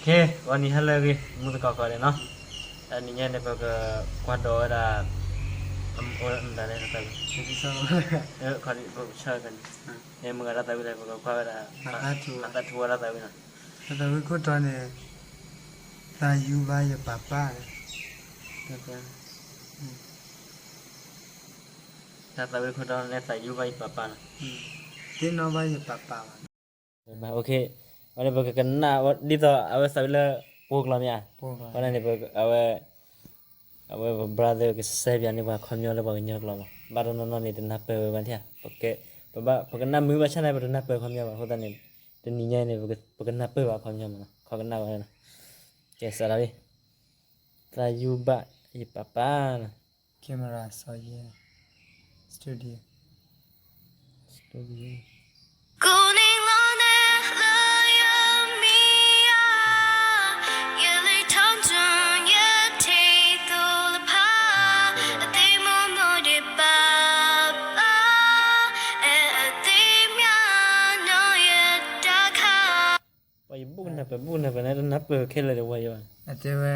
ကဲ ဂီၤနံၤဟါလၢအဂ့ၤ မူသကိးကိးဂၤဒဲးနီၤ, တနံၤညါန့ၣ် ပကကွၢ်ဒီးဝဲဒၣ် မတၤလဲၣ် တၢ်သးဝံၣ် ခီဒံးကဆၢကန့ၣ် မ့ၢ်မတၤတၢ်သးဝံၣ်လဲၣ် ပကကွၢ်ဝဲဒၣ် မၤသးထူဝါတၢ်သးဝံၣ်နီၤ, တၢ်သးဝံၣ်ခိၣ်တီန့ၣ် သးယူၤဘါယပၢ်ပၢ်, တၢ်သးဝံၣ်ခိၣ်တီန့ၣ် သးယူၤဘါယပၢ်ပၢ်နီၤ, သ့ၣ်နီၣ်ဘၣ်ယပၢ်ပၢ်ဘၣ်. ပကကနၣ် ဒ်သိးအဝဲသးဝံၣ်လၢ ပှိၤကျိာ်မ့ၢ်ဧါ, အဃိန့ၣ် အဝဲ အဝဲပ brother ကစဲးပၠးန့ၢ်ပှၤခီပညီလၢပှၤကညီကျိာ်မး, ဘၣ်တနီၤနီၤန့ၣ် တနၢ်ပၢၢ်ဝဲဘၣ်ထံၣ်ဧါ, ပကနၣ်မုာ်ဘၣ်ဆၣ်န့ၣ် ပတနၢ်ပၢၢ်ခီပညီဘၣ်, အဃိသတးန့ၣ် တနံၤညါအံၤန့ၣ် ပကနၢ်ပၢၢ်ဘၣ်ခီပညီမးနီၤ, ခီကနၣ်ဝဲနီၤ, ကဲစးထီၣ်လံ, သးယူၤဘါယပၢ်ပၢ်နီၤ, camera စီၤယဲ studio, studio ပှၤယဘူၣ်ကနၢ်ပၢၢ် ဘူၣ်ကနၢ်ပၢၢ်န့ၣ် တနၢ်ပၢၢ်ခဲလၢာ်ဒီးဝဲယဲဘၣ်, အတဲဝဲ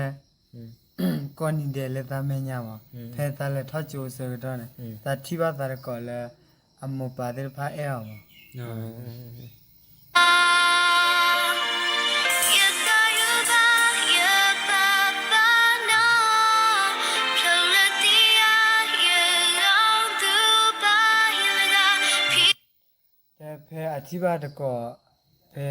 ကိးနံၤဒဲးလၢသးမဲာ်ညါမး, ဖဲသးလဲၤထီၣ်ကၠိအဆၢကတီၢ်န့ၣ် သးထံၣ်ဘၣ်သးတကိးလၢ အမိၢ်ပၢ်သ့ၣ်တဖၣ်အဲၣ်အီၤမး တဲဖဲအထံၣ်ဘၣ်တကိး, ဖဲ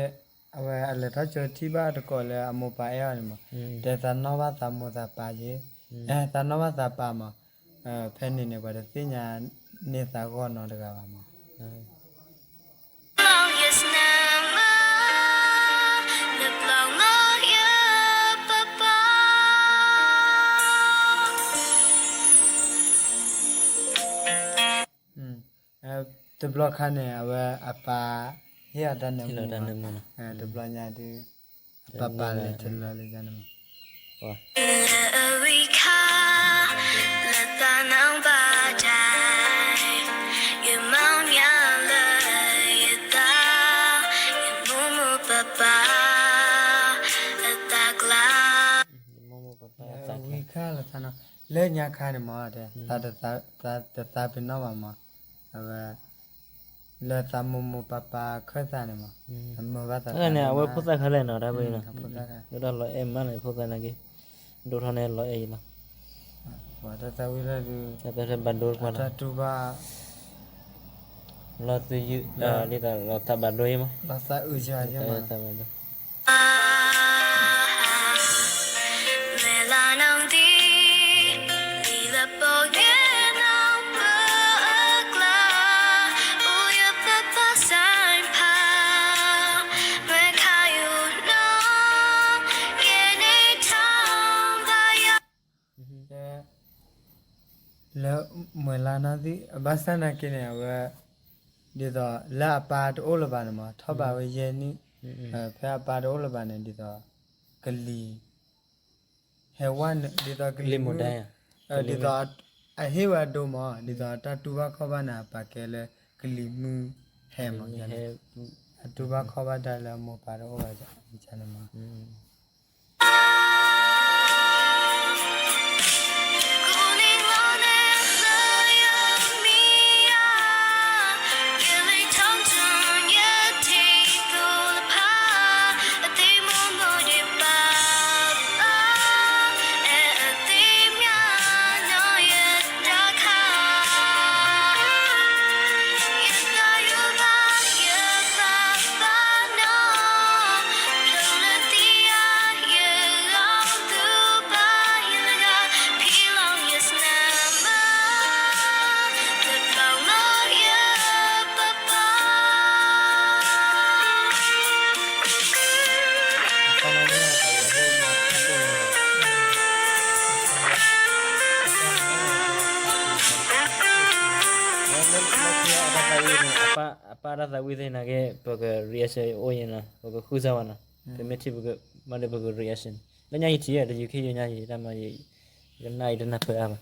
အဝဲအလဲၤထီၣ်ကၠိထံၣ်ဘၣ်တကိးလၢအမိၢ်ပၢ်အဲၣ်အီၤန့ၣ်မး, တဲသးနီၣ်ဘၣ်သးမိၢ်သးပၢ်ယဲ, သးနီၣ်ဘၣ်သးပၢ်မး, ဖဲန့ၣ်န့ၣ် ပှၤတသ့ၣ်ညါန့ၢ်သးဂီၢ်နီတဂၤဘၣ်မး. တဘျီခါန့ၣ် အဝဲအပၢ်ဟ့ၣ်အီၤတၢ်နၢမူ, တဘျီညါဒုး အပၢ်ပၢ်လဲၤထလၢလၢယန့ၣ်မး ဝံၤခါလီၤသးနီၤ, လၢညါခါန့ၣ်မး တသးပ့ၤနီၣ်ဘၣ်မး, အဝဲ လၢသးမိၢ်မိၢ်ပၢ်ပၢ်ခၢၣ်သးန့ၣ်မး, မၤဘၣ်သးန့ၣ် အဝဲဖိသၣ်ခဲလၢာ်နီၤ, တၢ်ဝဲန့ၣ် ဒိၣ်ထီၣ်လီၤအဲၣ်မးန့ၣ် ဖိသၣ်နာ်က့, ဒိၣ်ထီၣ်န့ၣ်လီၤအဲၣ်အံၤလီၤ, ပှၤတၢ်သးဝံၣ်လၢဒုး တၢ်ဘၣ်ဒိဘၣ်ထံး လီၤသးဘၣ်ဒိအံၤမး, လီၤသးအုးယၤယဲမး လၢမွဲၤလါနီၢ်သံၣ် ဘၣ်ဆၣ်နာ်က့န့ၣ် အဝဲ ဒ်သိးလၢအပၢ်တအိၣ်လၢၤဘၣ်န့ၣ်မး ထီၣ်ဘးဝဲယဲၢ်နံၣ်, ဖဲအပၢ်တအိၣ်လၢၤဘၣ်န့ၣ် ဒ်သိး ကလံၤ ဟဲဝဲ ဒ်သိးကလံၤမုၢ်, ဒ်သိး အဟ့ၣ်ဝဲအဒိမး ဒ်သိးအတၢ်တူၢ်ဘၣ်ခီၣ်ဘၣ်န့ၣ် အပၢ်ကဲလၢကလံၤမုၢ်ဟဲမး, အတူၢ်ဘၣ်ခီၣ်ဘၣ်တၢ်လၢအမိၢ်ပၢ်တအိၣ်ဘၣ်န့ၣ်မး. အပၢ်တၢ်သးဝံၣ်သ့ၣ်နာ်က့ ပက reaction အိၣ်ယဲနီၤ ပကဃုစၢ်ဝဲနီၤ ပမ့ၢ်ထံၣ်ပက မ့ၢ်ဒီးပက reaction လၢညါယထံၣ် တယူၤခ့ယိၤညါယံၤ တၢ်မၤယံၤ ယကနၣ်ယတနၢ်ပၢၢ်အါဘၣ် တၢ်သးဝံၣ်န့ၣ် အပၢ် အပၢ်တၢ်သးဝံၣ်သ့ၣ်နာ်က့ ပက reaction အိၣ်ယဲနီၤ ပကဃုစၢ်ဝဲနီၤ ပမ့ၢ်ထံၣ်ပက မ့ၢ်ဒီးပက reaction လၢညါယံၤတၢ်မၤယံၤ ယကနၣ်ယတနၢ်ပၢၢ်အါဘၣ်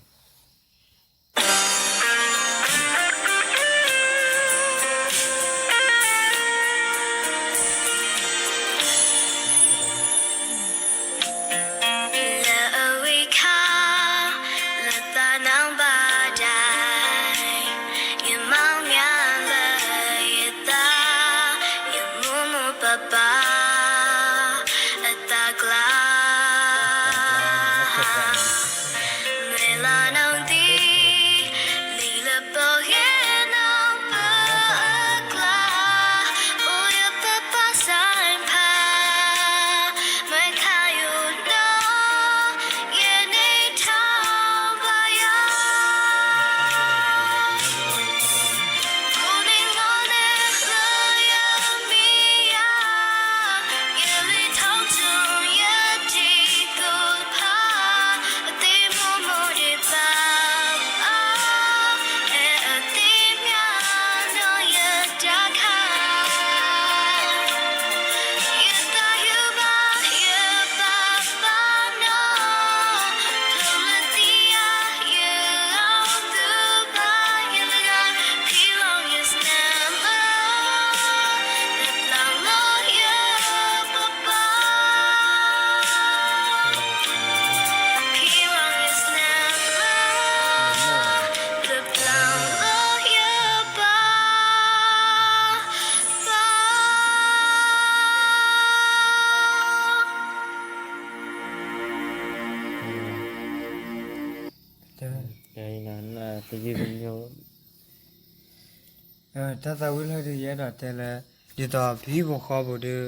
တယုၢ်တညိၣ် တၢ်သးဝံၣ်လၢဒုးယအဲၣ်ဒိးတဲလၢ ဒ်သိးပဟံၣ်ဖိဃီဖိဒီး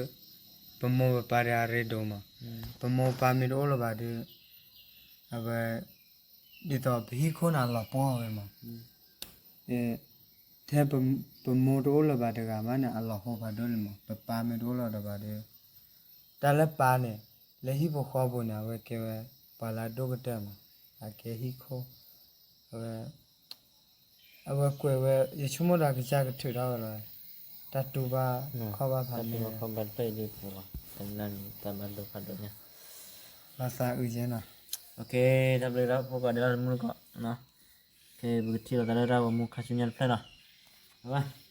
ပမိၢ်ပပၢ်ဒီးအရ့ဒိၣ်မး, ပမိၢ်ပပၢ်မ့ၢ်တအိၣ်လၢၤဘၣ်ဒီး အဝဲ ဒ်သိးပဟံၣ်ခိၣ်န့ၣ်အလီၤပှီၢ်ဝဲမး, ထဲပမိၢ်တအိၣ်လၢၤဘၣ်တဂၤမးန့ၣ် အလီၤဟိဖးဒိၣ်လံမး, ပပၢ်မ့ၢ်တအိၣ်လၢၤဒီးဘၣ်ဒီး တၢ်လၢပၢ်န့ၣ် လၢဟံၣ်ဖိဃီဖိန့ၣ် အဝဲကဲဝဲ ပှၤလၢအဒိၣ်ကတၢၢ်မး, အကဲဟံၣ်ခိၣ်, အဝဲ အဝဲကွဲးဝဲ ယဆိကမိၣ်ဒီးကစၢ်ကထုးထီၣ်ဝဲလီၤ, တၢ်တူၢ်ဘၣ်ခီၣ်ဘၣ်ဖးန့ၣ်, တၢ်တူၢ်ဘၣ်ခီၣ်ဘၣ်တဖျၢၣ်အံၤဒ်သိးလီၤ, တနၢ်န့ၣ်တၢ်ဘၣ်ဒိဖးဒိၣ်ညါ, လီၤသးအုးကဲနီၤ, တၢ်ဘျုးဒီးဖိကိးဒဲးလီၤတမူတကိး, ပကထံၣ်လိာ်သးလၢတၢ်ဂီၤမူခါဆူညါတဖျၢၣ်နီၤ, ဘၣ်ဘၣ်.